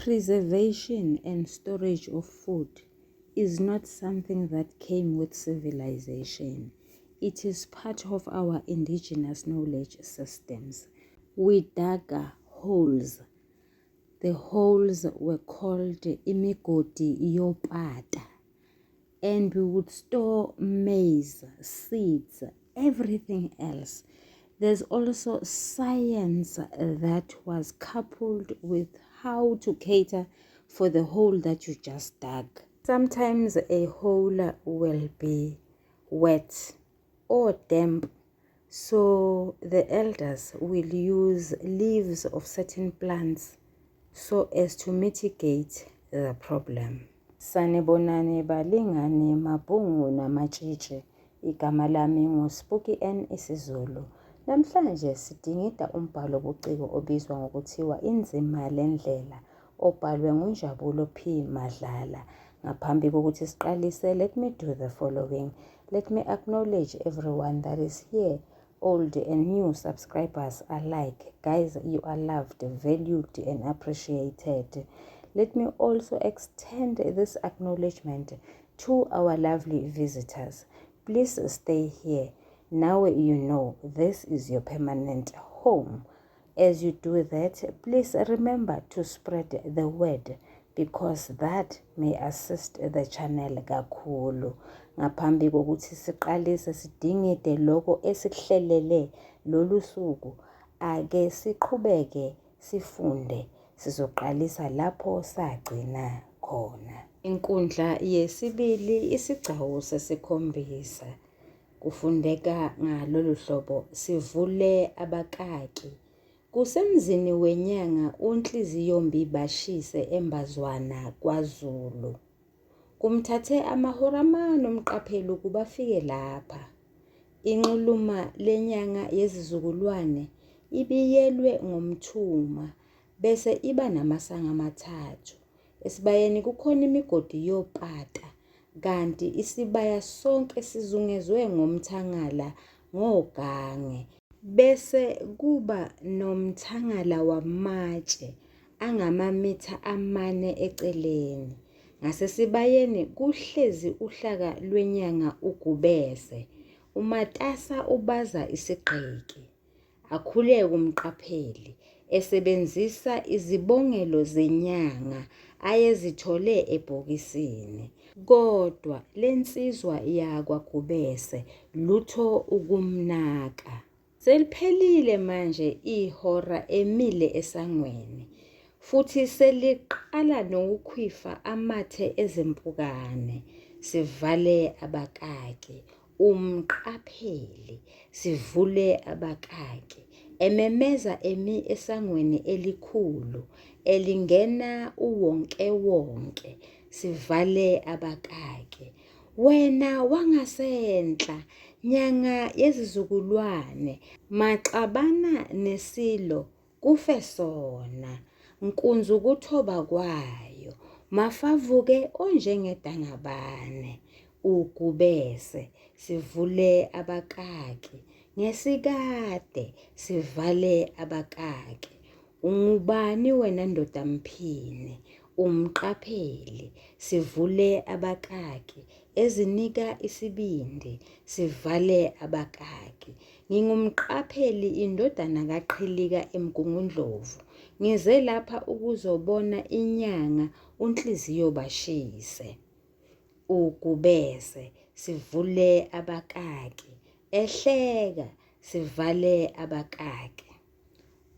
Preservation and storage of food is not something that came with civilization. It is part of our indigenous knowledge systems. We dug holes. The holes were called imigodi yopata. And we would store maize, seeds, everything else. There's also science that was coupled with how to cater for the hole that you just dug. Sometimes a hole will be wet or damp, so the elders will use leaves of certain plants so as to mitigate the problem. Sanibonani balingani mabhungu namatshitshi. Igama lami nguSpooky N isiZulu. Namhlanje sidingida umbhalo buciko obizwa ngokuthiwa Inzima Lendlela obhalwe nguNjabulo P Madlala. Ngaphambi kokuthi siqalise, let me do the following. Let me acknowledge everyone that is here, old and new subscribers alike. Guys, you are loved, valued and appreciated. Let me also extend this acknowledgement to our lovely visitors. Please stay here. Now you know this is your permanent home. As you do that, please remember to spread the word because that may assist the channel kakhulu. Ngaphambi kokuthi siqalise sidingide lokho esikuhlelele lolu suku, ake siqhubeke sifunde. Sizoqalisa lapho sagcina khona. Inkundla yesibili isigcawu sesikhombisa. Kufundeka ngalolu hlobo sivule abakaki. Kusemzini wenyanga uNhliziyombi Bashise eMbazwana kwaZulu. Kumthathe amahora amane umqapheli ukuba afike lapha. Inxuluma lenyanga yezizukulwane ibiyelwe ngomthuma bese iba namasango amathathu. Esibayeni kukhona imigodi yopata kanti isibaya sonke sizungezwe ngomthangala ngogange. Bese kuba nomthangala wamatshe angamamitha amane eceleni. Ngasesibayeni kuhlezi uhlaka lwenyanga uGubese, umatasa ubaza isigqiki. Akhuleke umqapheli esebenzisa izibongelo zenyanga ayezithole ebhokisini. Kodwa lensizwa yakwaGubese lutho ukumnaka. Seliphelile manje ihora emile esangweni futhi seliqala nokukhwifa amathe ezimpukane. Sivale abakaki, umqapheli, sivule abakaki. Ememeza emi esangweni elikhulu elingena uwonkewonke. Sivale abakaki. Wena wangasenhla, nyanga yezizukulwane, maxabana nesilo kufe sona, nkunzi ukuthoba kwayo, mafavuke onjengedangabane, uGubese, sivule abakaki, ngesikade sivale abakaki. Ungubani wena ndoda mphini, umqapheli, sivule abakaki, ezinika isibindi, sivale abakaki. Ngingumqapheli indodana kaQhilika eMgungundlovu. Ngize lapha ukuzobona inyanga uNhliziyo Bashise. UGubese, sivule abakaki. Ehleka, sivale abakaki.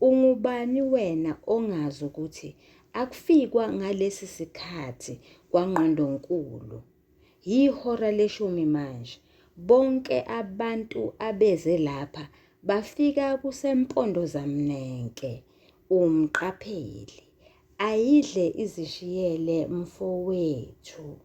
Ungubani wena ongazi ukuthi akufikwa ngalesi sikhathi kwaNgqondonkulu? Yihora leshumi manje. Bonke abantu abeze lapha bafika kusempondo zamnenke. Umqapheli, ayidle izishiyele mfowethu.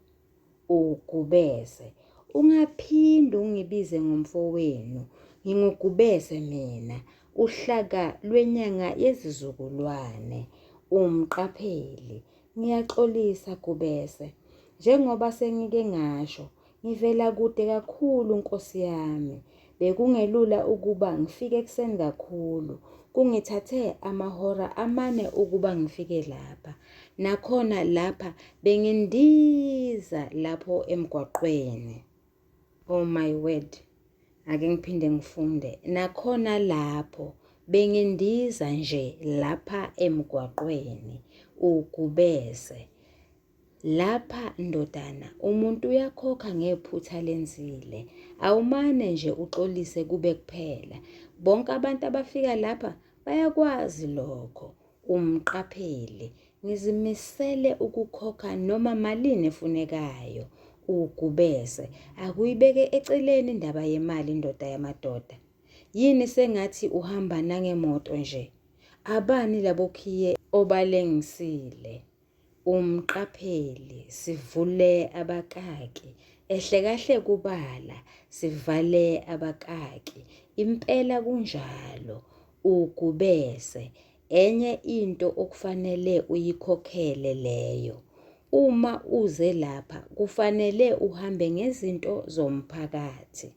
UGubese, ungaphinde ungibize ngomfowenu, nginguGubese mina, uhlaka lwenyanga yezizukulwane. Umqapheli, ngiyaxolisa Gubese, njengoba sengike ngasho, ngivela kude kakhulu Nkosi yami. Bekungelula ukuba ngifike ekuseni kakhulu. Kungithathe amahora amane ukuba ngifike lapha. Nakhona lapha bengindiza lapho emgwaqweni. Oh my word. Ake ngiphinde ngifunde. Nakhona lapho bengindiza nje lapha emgwaqweni ugubeze. Lapha ndodana umuntu uyakhokha ngephutha alenzile. Awumane nje uxolise kube kuphela. Bonke abantu abafika lapha bayakwazi lokho. Umqapheli, Ngizimisele ukukhokha noma malini efunekayo. Ugubeze, Akuyibeke eceleni indaba yemali ndoda yamadoda. Yini sengathi uhamba nangemoto nje? Abani labokhiye obalengisile? Umqapheli, Sivule abakaki. Ehlekahle kubala, sivale abakaki. Impela kunjalo. Ugubese, Enye into okufanele uyikhokhele leyo. Uma uze lapha kufanele uhambe ngezinto zomphakathi.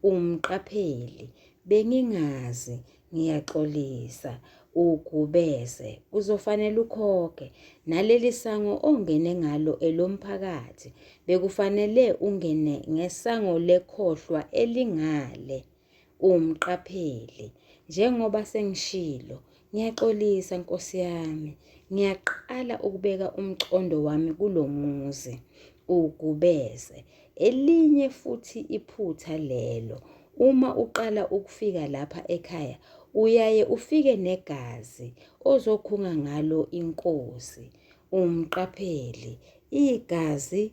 Umqapheli, Bengingazi, ngiyaxolisa. Ugubese, Kuzofanele ukhokhe. Naleli sango ongene ngalo elomphakathi. Bekufanele ungene ngesango lekhohlwa elingale. Umqapheli, Njengoba sengishilo, ngiyaxolisa nkosi yami. Ngiyaqala ukubeka umcondo wami kulo muzi. Ugubese, Elinye futhi iphutha lelo. Uma uqala ukufika lapha ekhaya uyaye ufike negazi ozokhunga ngalo inkosi. Umqapheli, Igazi?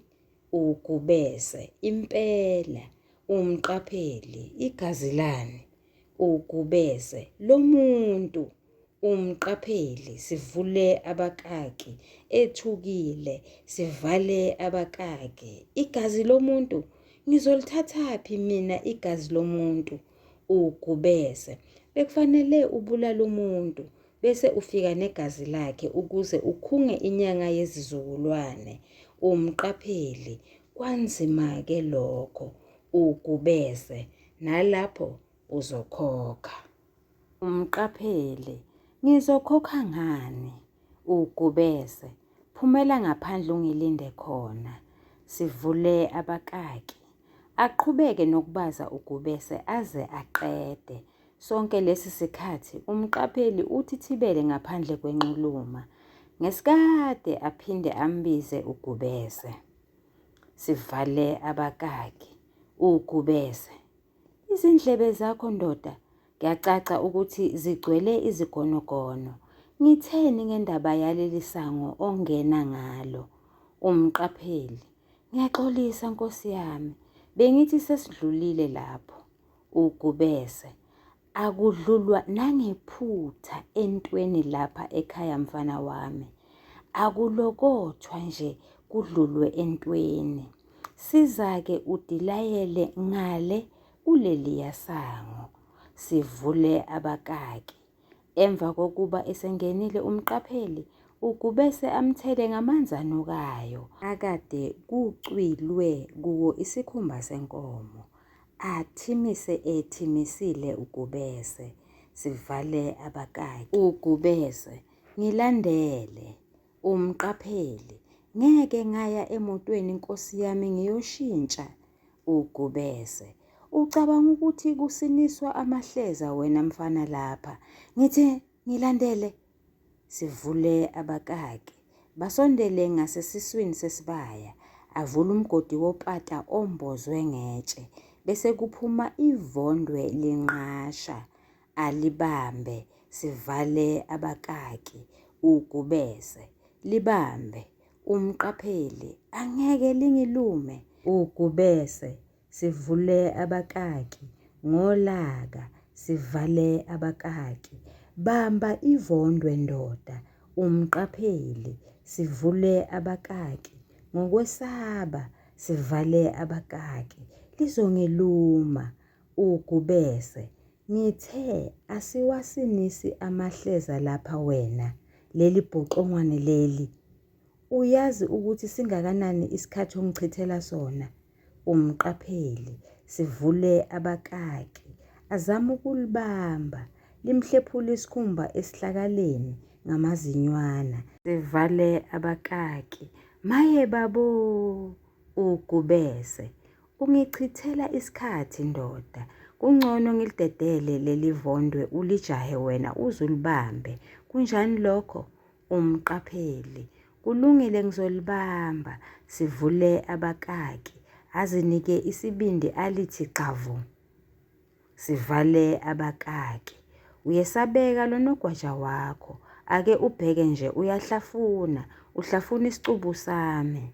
Ugubese, Impela. Umqapheli, Igazi lani? Ugubese, Lomuntu. Umqapheli, Sivule abakaki. Ethukile, Sivale abakaki. Igazi lomuntu? Ngizolithathaphi mina igazi lomuntu? Ugubese, Bekufanele ubulale umuntu bese ufika negazi lakhe ukuze ukhunge inyanga yezizukulwane. Umqapheli, Kwanzima-ke lokho. Ugubese, Nalapho uzokhokha. Umqapheli, Ngizokhokha ngani? Ugubese, Phumela ngaphandle ungilinde khona. Sivule abakaki. Aqhubeke nokubaza uGubese aze aqede. Sonke lesi sikhathi umqapheli uthithibele ngaphandle kwenxuluma. Ngesikade aphinde ambize uGubese. Sivale abakaki. UGubese. Izindlebe zakho ndoda kuyacaca ukuthi zigcwele izigonogono. Ngitheni ngendaba yaleli sango ongena ngalo? Umqapheli. Ngiyaxolisa nkosi yami. Bengithi sesidlulile lapho. Ugubese. Akudlulwa nangephutha entweni lapha ekhaya mfana wami. Akulokothwa nje kudlulwe entweni. Siza-ke udilayele ngale kuleliya sango. Sivule abakaki. Emva kokuba esengenile umqapheli, uGubese amthele ngamanzi anukayo akade kucwilwe kuwo isikhumba senkomo. Athimise ethimisile uGubese. Sivale abakaki. UGubese, Ngilandele. Umqapheli, Ngeke ngaya emotweni nkosi yami ngiyoshintsha. UGubese, Ucabanga ukuthi kusiniswa amahleza wena mfana lapha? Ngithe ngilandele. Sivule abakaki. Basondele ngasesiswini sesibaya. Avule umgodi wopata ombozwe ngetshe. Bese kuphuma ivondwe linqasha. Alibambe, sivale abakaki. Ugubese, Libambe. Umqapheli, Angeke lingilume. Ugubese, Sivule abakaki ngolaka, sivale abakaki. Bamba ivondwe ndoda. Umqapheli, Sivule abakaki ngokwesaba, sivale abakaki. Lizongiluma. Ugubese, Ngithe asiwasinisi amahleza lapha wena, leli bhoxongwane leli. Uyazi ukuthi singakanani isikhathi ongichithela sona? Umqapheli, Sivule abakaki. Azame ukulibamba, limhlephule isikhumba esihlakaleni ngamazinywana. Sivale abakaki. Maye babo! Ugubese. Ungichithela isikhathi ndoda. Kungcono ngilidedele leli vondwe ulijahe wena uze ulibambe. Kunjani lokho? Umqapheli. Kulungile ngizolibamba. Sivule abakaki. Azinike isibindi alithi gxavu. Sivale abakaki. Uyesabeka lo nogwaja wakho. Ake ubheke nje uyahlafuna, uhlafuna isicubu sami.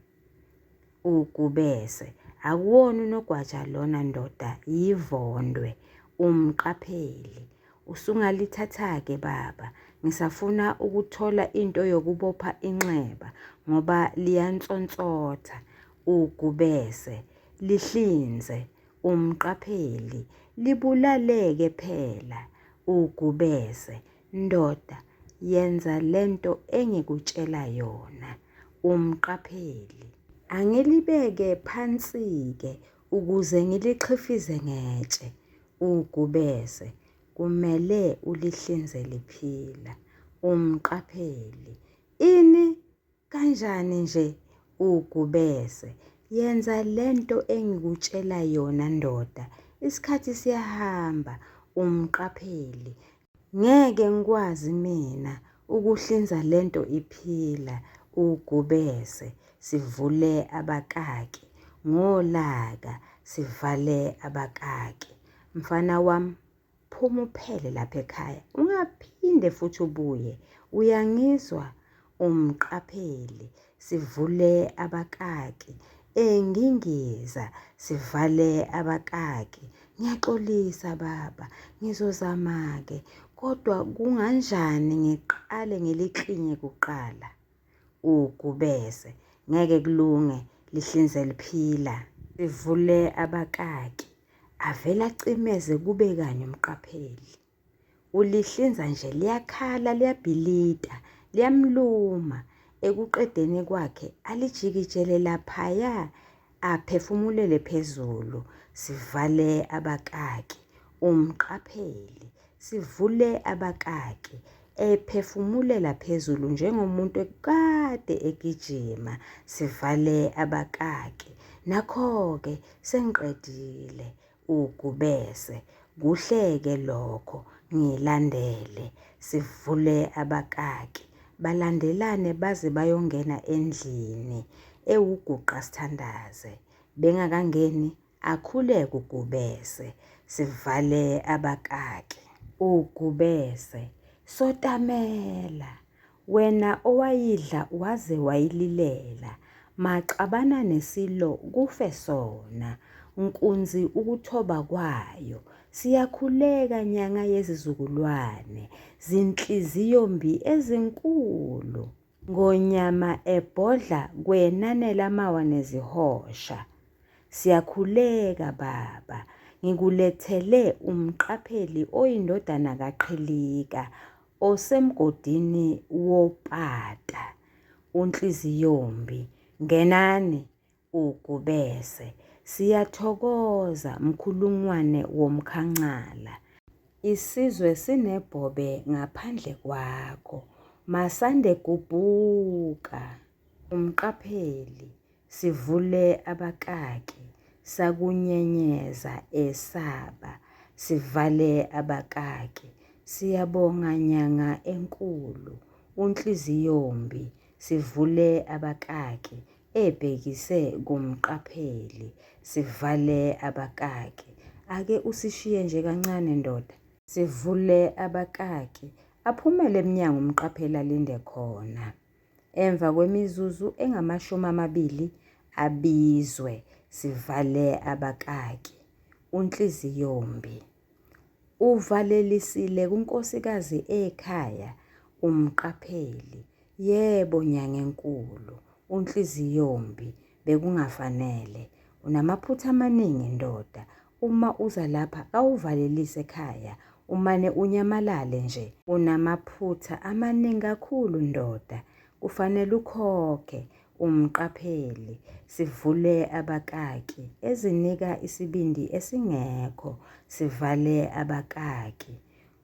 Ugubese. Akuwona unogwaja lona ndoda, yivondwe. Umqapheli. Usungalithatha-ke baba, ngisafuna ukuthola into yokubopha inxeba ngoba liyansonsotha. Ugubese. Lihlinze. Umqapheli, Libulale-ke phela. Ugubese, Ndoda, yenza lento engikutshela yona. Umqapheli, Angilibeke phansi-ke ukuze ngilixhifize ngetshe. Ugubese, Kumele ulihlinze liphila. Umqapheli, Ini? Kanjani nje uGubese? Yenza lento engikutshela yona ndoda, isikhathi siyahamba. Umqapheli, Ngeke ngikwazi mina ukuhlinza lento iphila. UGubese, Sivule abakaki ngolaka, sivale abakaki. Mfana wami Phuma uphele lapha ekhaya, ungaphinde futhi ubuye. Uyangizwa? Umqapheli, sivule abakaki. Engingiza, sivale abakaki. Ngiyaxolisa baba, ngizozama-ke. Kodwa kunganjani ngiqale ngiliklinye kuqala? Ugubese, ngeke kulunge, lihlinze liphila. Sivule abakaki. Avele acimeze kube kanye umqapheli. Ulihlinza nje liyakhala liyabhilita, liyamluma. Ekuqedeni kwakhe alijikijele laphaya aphefumulele phezulu. Sivale abakaki. Umqapheli. Sivule abakaki. Ephefumulela phezulu njengomuntu ekade egijima. Sivale abakaki. Nakho-ke sengiqedile. Ugubese. Kuhle-ke lokho. Ngilandele. Sivule abakaki. Balandelane baze bayongena endlini ewuguqa sithandaze. Bengakangeni Akhuleke uGubese, sivale abakaki. UGubese, Sotamela, wena owayidla waze wayililela, maxabana nesilo kufe sona, nkunzi ukuthoba kwayo, siyakhuleka nyanga yezizukulwane, zinhliziyo mbi ezinkulu. Ngonyama ebhodla kwenanela amawa nezihosha. Siyakhuleka baba, ngikulethele umqapheli oyindodana kaQhilika osemgodini wopata. UNhliziyombi, ngenani! UGubese, Siyathokoza mkhulungwane womkhancala. Isizwe sinebhobe ngaphandle kwakho. Masande gubhuka. Umqapheli, Sivule abakaki, sakunyenyeza esaba. Sivale abakaki. Siyabonga nyanga enkulu. UNhliziyombi, Sivule abakaki, ebhekise kumqapheli. Sivale abakaki. Ake usishiye nje kancane ndoda. Sivule abakaki. Aphumele emnyango umqapheli alinde khona. Emva kwemizuzu engamashumi amabili abizwe. Sivale abakaki. Unhliziyombi. Uvalelisile kunkosikazi ekhaya umqapheli. Yebo Nyangenkulu, uNhliziyombi, bekungafanele. Unamaphutha amaningi ndoda. Uma uza lapha kawuvalelise ekhaya, umane unyamalale nje. Unamaphutha amaningi kakhulu ndoda. Kufanele ukhokhe. Umqapheli, sivule abakaki, ezinika isibindi esingekho, sivale abakaki.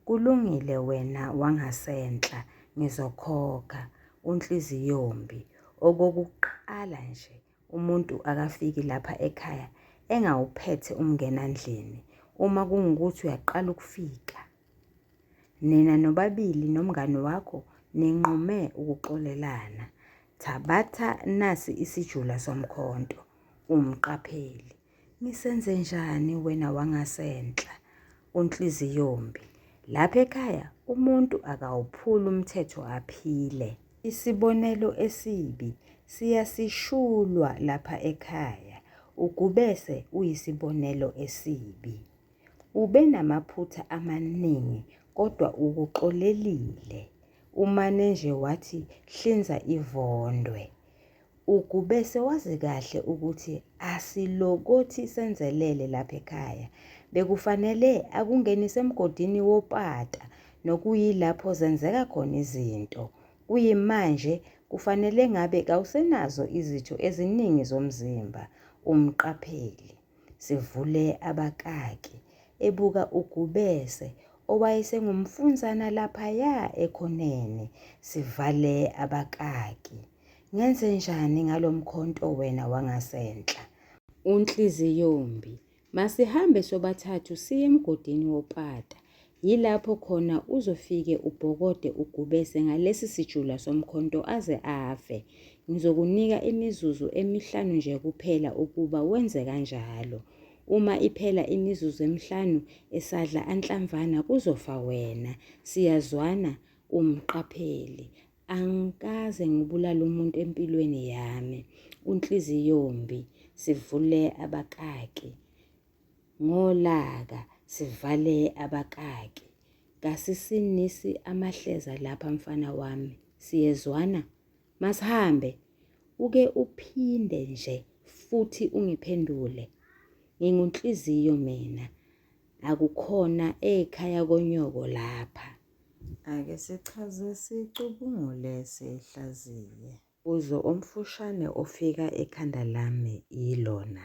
Kulungile wena wangasenhla, ngizokhokha. uNhliziyombi, Okokuqala nje umuntu akafiki lapha ekhaya engawuphethe umngenandlini uma kungukuthi uyaqala ukufika. Nina nobabili nomngani wakho ninqume ukuxolelana. Thabatha nasi isijula somkhonto, umqapheli. Ngisenzenjani wena wangasenhla? Unhliziyombi. Lapha ekhaya umuntu akawuphuli umthetho aphile. Isibonelo esibi siyasishulwa lapha ekhaya. Ugubese uyisibonelo esibi. Ube namaphutha amaningi kodwa ukuxolelile. Umane nje wathi hlinza ivondwe. Ugubese wazi kahle ukuthi asilokothi senzelele lapha ekhaya. Bekufanele akungenise emgodini wopata nokuyilapho zenzeka khona izinto. Kuyimanje kufanele ngabe kawusenazo izitho eziningi zomzimba. Umqapheli. Sivule abakaki ebuka uGubese owayesengumfunzana laphaya ekhoneni. Sivale abakaki. Ngenzenjani ngalo mkhonto wena wangasenhla? Unhliziyombi. Masihambe sobathathu siye emgodini wopata. Yilapho khona uzofike ubhokode uGubese ngalesi sijula somkhonto aze afe. Ngizokunika imizuzu emihlanu nje kuphela ukuba wenze kanjalo. Uma iphela imizuzu emihlanu esadla anhlamvana kuzofa wena. Siyazwana? Umqapheli. Angikaze ngibulale umuntu empilweni yami. Unhliziyombi. Sivule abakaki. Ngolaka sivale abakaki. Kasisinisi amahleza lapha mfana wami. Siyezwana? Masihambe. Uke uphinde nje futhi ungiphendule. Ngingunhliziyo mina. Akukhona ekhaya konyoko lapha. Ake sichaze sicubungule sihlaziye. Umbuzo omfushane ofika ekhanda lami yilona.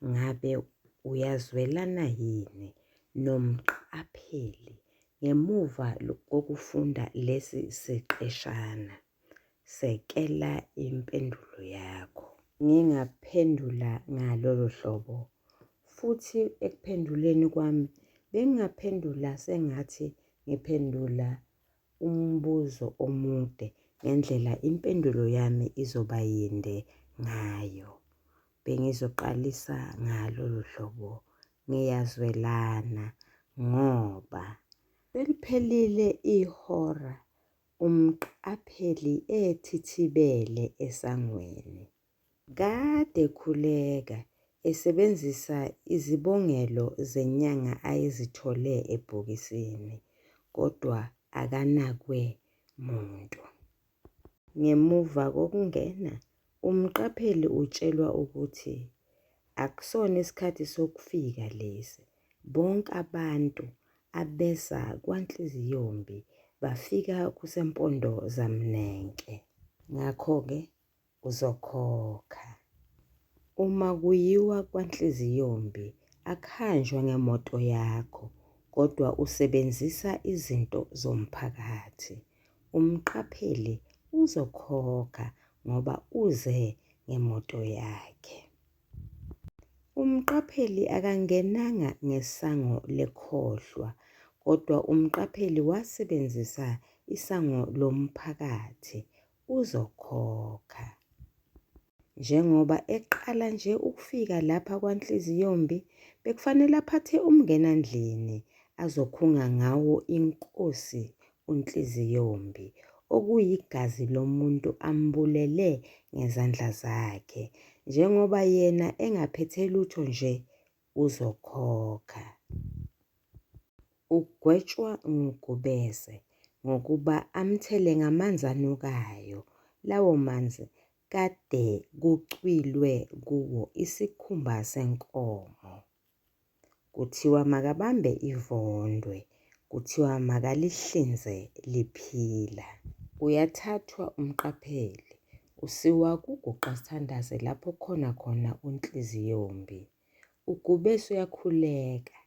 Ngabe uyazwelana yini nomqapheli ngemuva kokufunda lesi siqeshana? Sekela impendulo yakho. Ngingaphendula ngalolu hlobo futhi ekuphenduleni kwami bengingaphendula sengathi ngiphendula umbuzo omude ngendlela impendulo yami izoba yinde ngayo. Bengizoqalisa ngalolu hlobo, ngiyazwelana ngoba seliphelile ihora umqapheli ethithibele esangweni. Kade ekhuleka, esebenzisa izibongelo zenyanga ayezithole ebhokisini, kodwa akanakwe muntu. Ngemuva kokungena, umqapheli utshelwa ukuthi akusona isikhathi sokufika lesi, bonke abantu abeza kwaNhliziyombi bafika kusempondo zamnenke. Ngakho-ke uzokhokha. Uma kuyiwa kwaNhliziyombi akuhanjwa ngemoto yakho kodwa usebenzisa izinto zomphakathi. Umqapheli uzokhokha ngoba uze ngemoto yakhe. Umqapheli akangenanga ngesango lekhohlwa kodwa umqapheli wasebenzisa isango lomphakathi. Uzokhokha. Njengoba eqala nje ukufika lapha kwaNhliziyombi bekufanele aphathe umngenandlini azokhunga ngawo inkosi uNhliziyombi okuyigazi lomuntu ambulele ngezandla zakhe. Njengoba yena engaphethe lutho nje uzokhokha. Ugwetshwa nguGubese ngokuba amthele ngamanzi anukayo. Lawo manzi kade kucwilwe kuwo isikhumba senkomo. Kuthiwa makabambe ivondwe, kuthiwa makalihlinze liphila. Uyathathwa umqapheli usiwa kuGuqasithandaze lapho kukhona khona uNhliziyombi. UGubese uyakhuleka,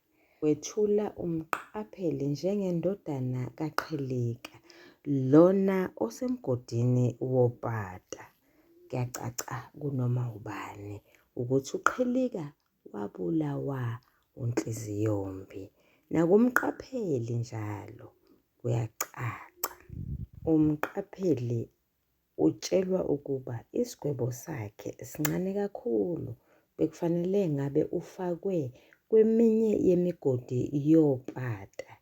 wethula umqapheli njengendodana kaQhilika, Lona osemgodini wopata. Kuyacaca kunoma ubani ukuthi uQhilika wabulawa uNhliziyombi. Nakumqapheli njalo kuyacaca. Umqapheli utshelwa ukuba isigwebo sakhe sincane kakhulu bekufanele ngabe ufakwe kweminye yemigodi yopata.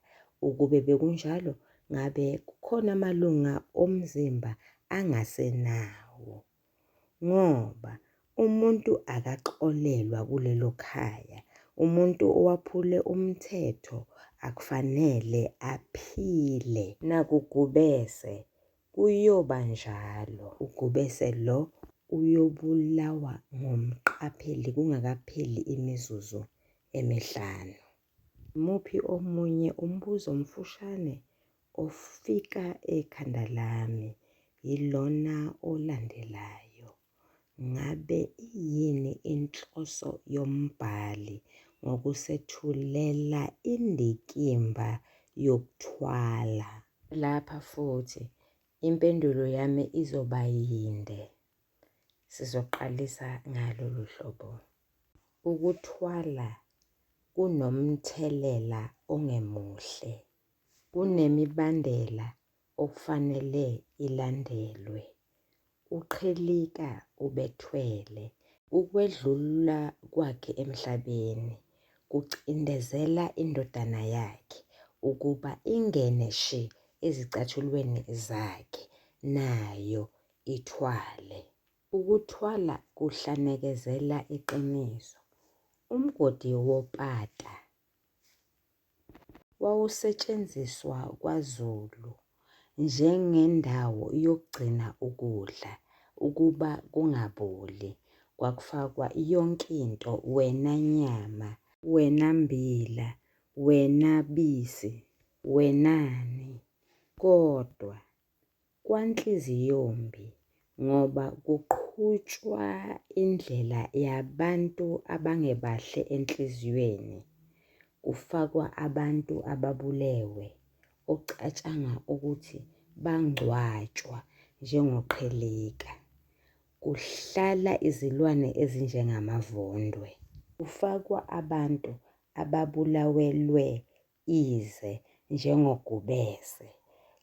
Ukube bekunjalo ngabe kukhona amalunga omzimba angasenawo. Ngoba umuntu akaxolelwa kulelo khaya. Umuntu owaphule umthetho akufanele aphile. NakuGubese kuyoba njalo. UGubese lo uyobulawa ngumqapheli kungakapheli imizuzu emihlanu. Imuphi omunye umbuzo omfushane ofika ekhanda lami yilona olandelayo. Ngabe iyini inhloso yombhali ngokusethulela indikimba yokuthwala? Lapha futhi impendulo yami izoba yinde. Sizoqalisa ngalolu hlobo. Ukuthwala kunomthelela ongemuhle. Kunemibandela okufanele ilandelwe. UQhilika ubethwele. Ukwedlula kwakhe emhlabeni kucindezela indodana yakhe ukuba ingene shi ezicathulweni zakhe nayo ithwale. Ukuthwala kuhlanekezela iqiniso. Umgodi wopata wawusetshenziswa kwaZulu njengendawo yokugcina ukudla ukuba kungaboli. Kwakufakwa yonke into, wena nyama, wena mmbila, wena bisi, wenani kodwa kwanhliziyombi ngoba kuqhutshwa indlela yabantu abangebahle enhliziyweni, kufakwa abantu ababulewe okucatshangwa ukuthi bangcwatshwa njengoQhilika. Kuhlala izilwane ezinjengamavondwe. Kufakwa abantu ababulawelwe ize njengoGubese.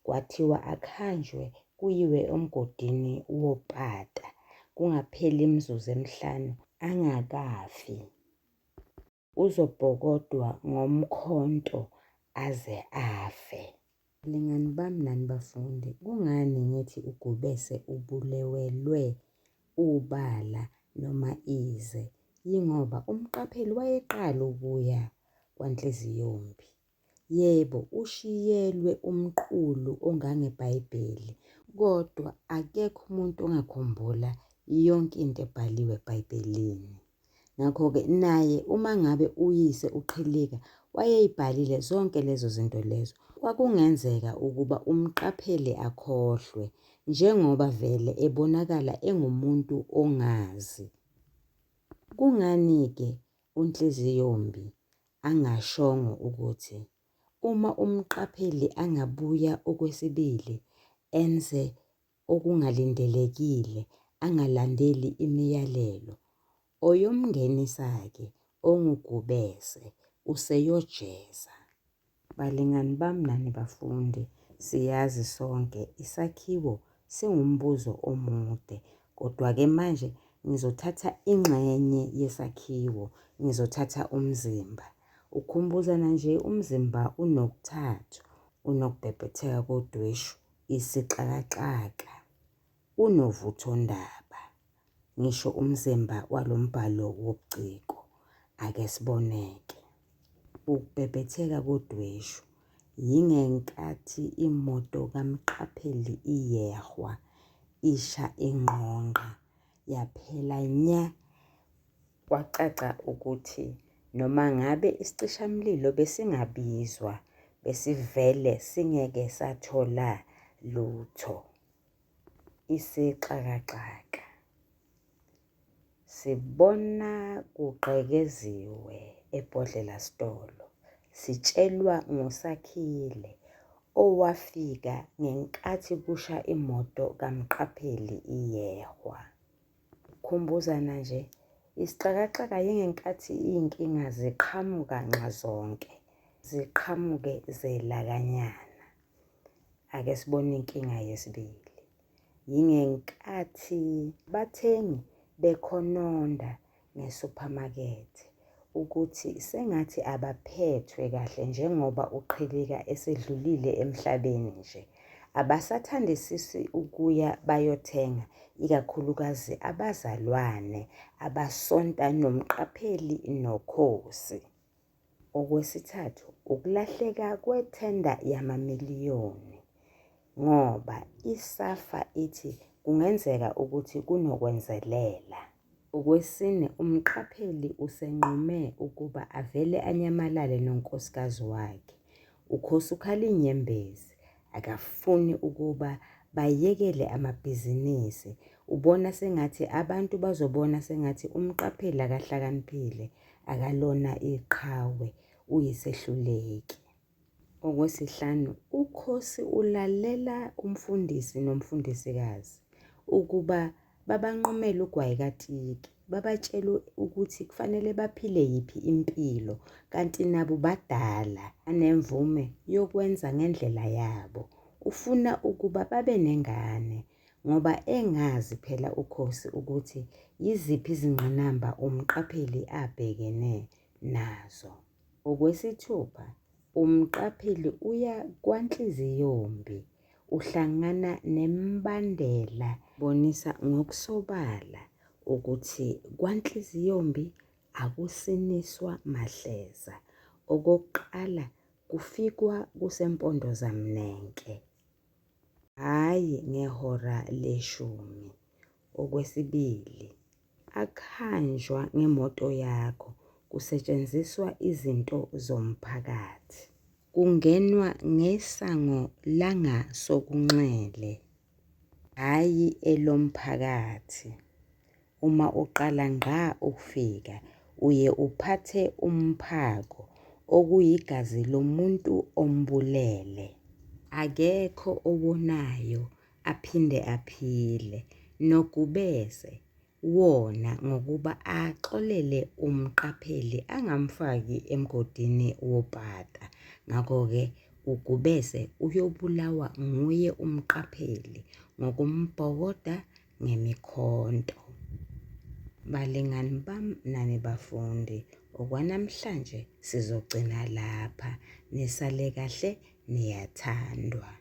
Kwathiwa akuhanjwe kuyiwe emgodini wopata kungapheli imizuzu emihlanu angakafi. Uzobhokodwa ngomkhonto aze afe. Balingani bami nani bafundi, kungani ngithi uGubese ubulewelwe ubala noma ize? Yingoba umqapheli wayeqala ukuya kwaNhliziyombi. Yebo, ushiyelwe umqulu ongangeBhayibheli, kodwa akekho umuntu ongakhumbula yonke into ebhaliwe eBhayibhelini. Ngakho-ke naye uma ngabe uyise uQhilika wayeyibhalile zonke lezo zinto lezo, kwakungenzeka ukuba umqapheli akhohlwe njengoba vele ebonakala engumuntu ongazi. Kungani-ke uNhliziyombi angashongo ukuthi uma umqapheli angabuya okwesibili enze okungalindelekile angalandeli imiyalelo, oyomngenisa-ke onguGubese useyojeza. Balingani bami nani bafundi, siyazi sonke isakhiwo singumbuzo omude. Kodwa-ke manje ngizothatha ingxenye yesakhiwo, ngizothatha umzimba. Ukukhumbuzana nje umzimba unokuthathu, unokubhebhetheka kodweshu, isixakaxaka, unovuthondaba. Ngisho umzimba walo mbhalo wobuciko. Ake siboneke. Ukubhebhetheka kodweshu yingenkathi imoto kaMqapheli iyehwa, isha ingqongqa, yaphela nya. Kwacaca ukuthi noma ngabe isicishamlilo besingabizwa, besivele singeke sathola lutho. Isixakaxaka sibona kugqekeziwe eBhodlela Sitolo, sitshelwa nguSakhile owafika ngenkathi kusha imoto kaMqapheli iyehwa. Khumbuzana nje, isixakaxaka yingenkathi iy'nkinga ziqhamuka nxazonke, ziqhamuke zelakanyana. Ake sibone inkinga yesibili. Yingenkathi abathengi bekhononda ngesuphamakethe ukuthi sengathi abaphethwe kahle njengoba uQhilika esedlulile emhlabeni nje. Abasathandisisi ukuya bayothenga, ikakhulukazi abazalwane abasonta noMqapheli noKhosi. Okwesithathu, ukulahleka kwethenda yamamiliyoni ngoba iSAFA ithi kungenzeka ukuthi kunokwenzelela. Okwesine, uMqapheli usenqume ukuba avele anyamalale nonkosikazi wakhe. UKhosi ukhala izinyembezi, akafuni ukuba bayekele amabhizinisi. Ubona sengathi abantu bazobona sengathi uMqapheli akahlakaniphile, akalona iqhawe, uyisehluleki. Okwesihlanu, uKhosi ulalela umfundisi nomfundisikazi ukuba babanqumele ugwayi katiki, babatshele ukuthi kufanele baphile yiphi impilo kanti nabo badala, banemvume yokwenza ngendlela yabo. Ufuna ukuba babe nengane ngoba engazi phela uKhosi ukuthi yiziphi izingqinamba uMqapheli abhekene nazo. Okwesithupha, uMqapheli uya kwanhliziyombi, uhlangana nemibandela bonisa ngokusobala ukuthi kwanhliziyombi akusiniswa mahleza. Okokuqala kufikwa kusempondozamnenke, hhayi ngehora leshumi. Okwesibili, akuhanjwa ngemoto yakho, kusetshenziswa izinto zomphakathi. Kungenwa ngesango langasokunxele, hhayi elomphakathi. Uma uqala ngqa ukufika, uye uphathe umphako, okuyigazi lomuntu ombulele. Akekho owonayo aphinde aphile. NoGubese wona ngokuba axolele uMqapheli angamfaki emgodini wopata. Ngakho-ke uGubese uyobulawa nguye uMqapheli ngokumbhokoda ngemikhonto. Balingani bami nani bafundi, okwanamhlanje sizogcina lapha. Nisale kahle niyathandwa.